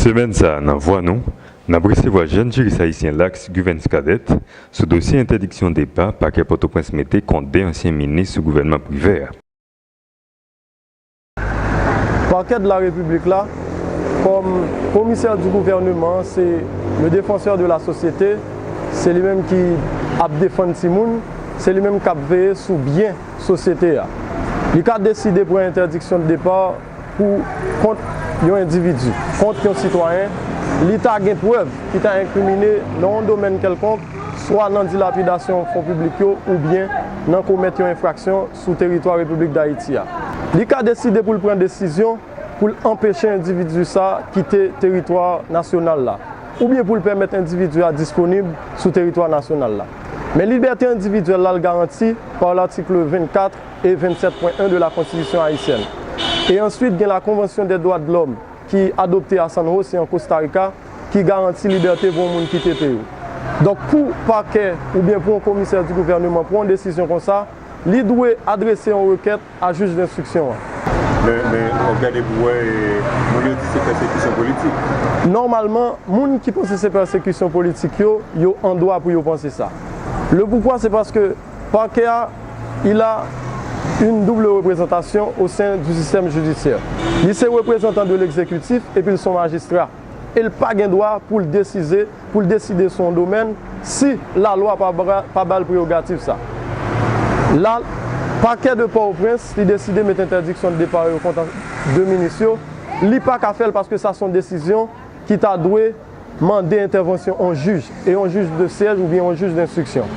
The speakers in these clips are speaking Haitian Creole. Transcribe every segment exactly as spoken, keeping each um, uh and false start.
Semèn sa a, nan Vwa Nou, n ap resevwa jèn jiris ayisyen Lax Guvens Cadet sou dosye entèdiksyon depa pakè Pòtoprens mete kont de ansyen minis sou gouvènman Privè a. Parquet de la République la, comme commissaire du gouvernement, c'est le défenseur de la société, se li menm ki ap defann timoun, se li menm k ap veye sou byen sosyete a. Li ka deside pran entèdiksyon de depa pou kont yon endividi, kont yon sitwayen, li ta gen prèv ki ta enkrimine nan yon domèn kèlkonk, swa nan dilapidasyon fon piblik yo oubyen nan komèt yon enfraksyon sou teritwa Repiblik Dayiti a. Li ka deside pou l pran desizyon pou l anpeche endividi sa kite teritwa nasyonal la, oubyen pou l pèmèt endividi a disponib sou teritwa nasyonal la. Men libète endividyèl la l garanti pa latikl vennkat e vennsèt pwen en de la Konstitisyon ayisyèn. E answit, gen la Convention des droits de l'homme ki adopte a San Jose an Kosta Rika, ki garanti libète pou yon moun kite peyi. Donk, pou pakè oubyen pou yon komisè di gouvèneman pran yon desizyon konsa, li dwe adrese yon rekèt a jij denstriksyon an. Men, men, w ap gade pou wè, e, moun yo di se pèsekisyon politik. Nòmalman, moun ki panse se pèsekisyon politik yo, yo an dwa pou yo panse sa. Le poukwa, se paske parquet a, il a une double représentation au sein du système judiciaire. Li se reprezantan de l'exécutif epi l se yon majistra. E l pa gen dwa pou l desize, pou l deside sou yon domèn si lalwa pa ba, pa ba l prerogativ sa. La, pakè de Pòtoprens, li deside met entèdiksyon de depa yo kont de minis yo, li pa ka fè l paske sa se yon desizyon ki ta dwe mande entèvansyon yon jij, e yon jij de syèj oubyen yon jij denstriksyon.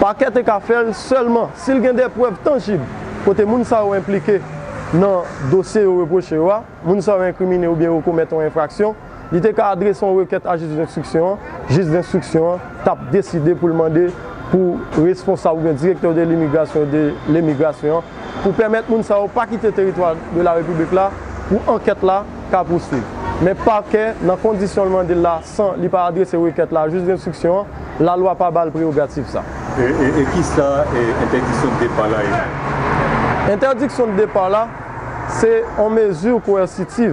Pakè te ka fè l sèlman si l gen de prèv tanjib kote moun sa yo enplike nan dosye yo repwoche yo a, moun sa yo enkrimine oubyen yo komèt yon enfraksyon, li te ka adrese yon rekèt a jij denstriksyon an, jij denstriksyon an t ap deside pou l mande pou responsab oubyen direktè de limigrasyon e de lemigrasyon an pou pèmèt moun sa yo pa kite teritwa de la Repiblik la pou ankèt la ka pouswiv. Men pakè, nan kondisyon l mande l la, san li pa adrese rekèt la a jij denstriksyon an, lalwa pa ba l prerogativ sa. E, e, e kisa, e, entèdiksyon de depa la ye? Entèdiksyon de depa la, se yon mezi koèsitiv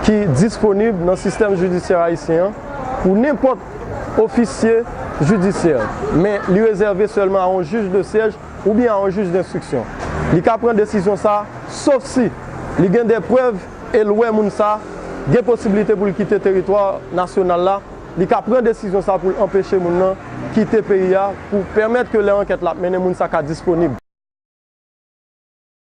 ki disponib nan sistèm jidisyè ayisyen an pou nenpòt ofisye jidisyè, men li rezève sèlman a yon jij de syèj oubyen a yon jij denstriksyon. Li ka pran desizyon sa a, sof si li gen de prèv e l wè moun sa a gen posiblite pou l kite teritwa nasyonal la, li ka pran desizyon sa a pou l anpeche moun nan kite peyi a, pou pèmèt ke lè ankèt la ap mennen, moun sa ka disponib.